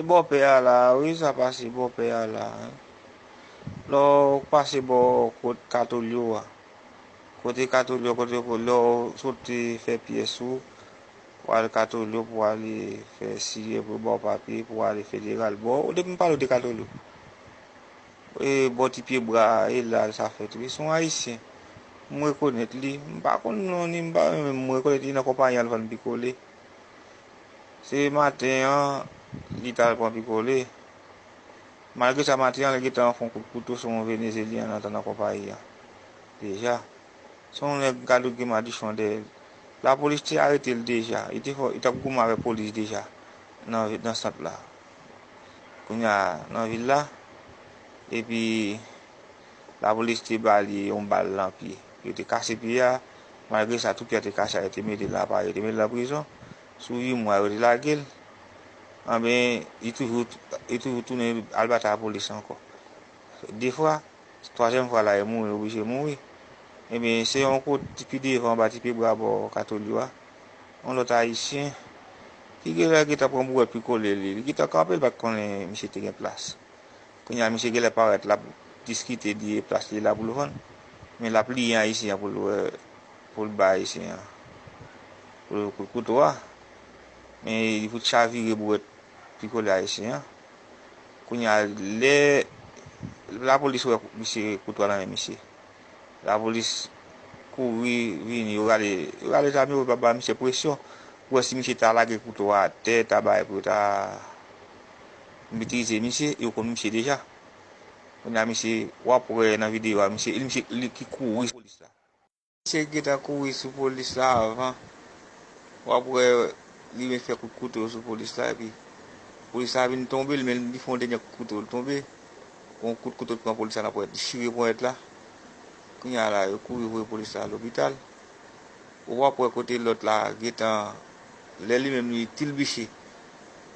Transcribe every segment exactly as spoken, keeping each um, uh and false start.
E bòpè a la, wi, sa pase bòpè a la. Lè w pase bò kot Katolyo a, kote Katolyo, kote lè w soti fè pyès ou, w al Katolyo pou w ale fè siye pou yo ba w papye pou w ale federal. Bò, depi m pale w de Katolyo, e bò ti pye bra a, e la sa fèt wi. Se yon Ayisyen. M rekonèt li. M pa konn non ni, m pa, m rekonèt li nan konpayi a l vann pikole. Se maten an, li t al pran pikole. Malgre sa, maten an, li gentan fè yon kout kouto sou yon Venezelyen nan, nan konpayi an. Deja. Se yon nèg gade ki madichon dèyè l. Lapolis te arete l deja. Li te fè, li t ap goumen avèk polis deja nan, nan sant la. Kounye a, nan vil la. Epi, lapolis te ba li yon bal nan pye. Yo te kase pye a. Malgre sa, tou pye a te kase a, yo te mete l nan aparèy, yo te mete l nan prizon. Sou uit mwa, yo te lage l. Anben, li toujou, li toujou tounen al batay ak polis ankò. De fwa, twazyèm fwa la, li mouri, li oblije mouri. Ebyen, se yon kote pi devan, anba ti pye bwa bò Katolyo a. Yon lòt Ayisyen ki genlè gentan pran bouwèt pikole li. Li gentan kanpe, li pa t konnen misye te gen plas. Kounye a, misye genlè parèt, l ap diskite de plas li la pou l vann. Men l ap liyen Ayisyen an pou l wè, pou l bay Ayisyen an. Pou l kout kouto a. Men li fout chavire bouwèt pikole Ayisyen an. Kounye a, lè lapolis wè misye, kouto a nan men misye. Lapolis kouri vini, yo rale, yo rale zam yo, yo pa ba misye presyon. Pou wè si misye ta lage kouto a atè, ta bay pou yo ta metrize misye, yo konn misye deja. Kounye a misye, w ap wè nan videyo a, misye, li misye li ki kouri sou polis la. Misye gentan kouri sou polis la avan. W ap wè li vin fè kout kouto sou polis la, epi polis la vin tonbe, li menm li fè yon dènye kout kouto, li tonbe. Yon kout kouto pran polis la nan ponyèt, li chire ponyèt la. Kounye a la, yo kouri voye polis la lopital. Ou w ap wè kote lòt la gentan, lè li menm li tilbiche.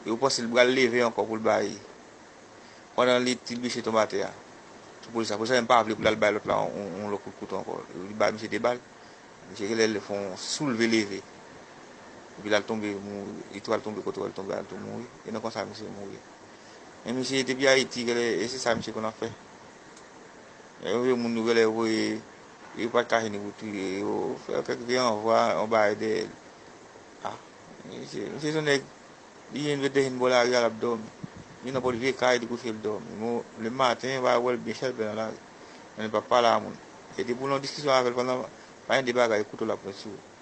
Yo panse li pral leve ankò pou l bay. Pandan li tilbiche tonbe atè a. Sou polis la. Polis la menm pa vle pou l al bay lòt la yon, yon, yon lòt kout kouto ankò. Li bay misye de bal. Misye genlè fè yon soulve leve. Epi l al tonbe, mouri. Li tou al tonbe kote w wè l tonbe a, l tou mouri. E nan konsa misye mouri. Men misye depi Ayiti, genlè, e se sa misye konn ap fè. Lè yo voye moun yo genlè voye, yo pa t ka jwenn li pou touye yo. Fè kèk vye anvwa, yon bagay dèyè l. Ah, misye, misye se yon nèg, li jwenn vye dejen bò lari a, l ap dòmi. Li nan pòt vye kay, li kouche, l dòmi. Bon, lematen, yo pa wè l byen chèlbè nan lari. Men li p ap pale a moun. E depi w nan diskisyon avè l, pandan, pa gen de bagay, kouto l ap met sou ou.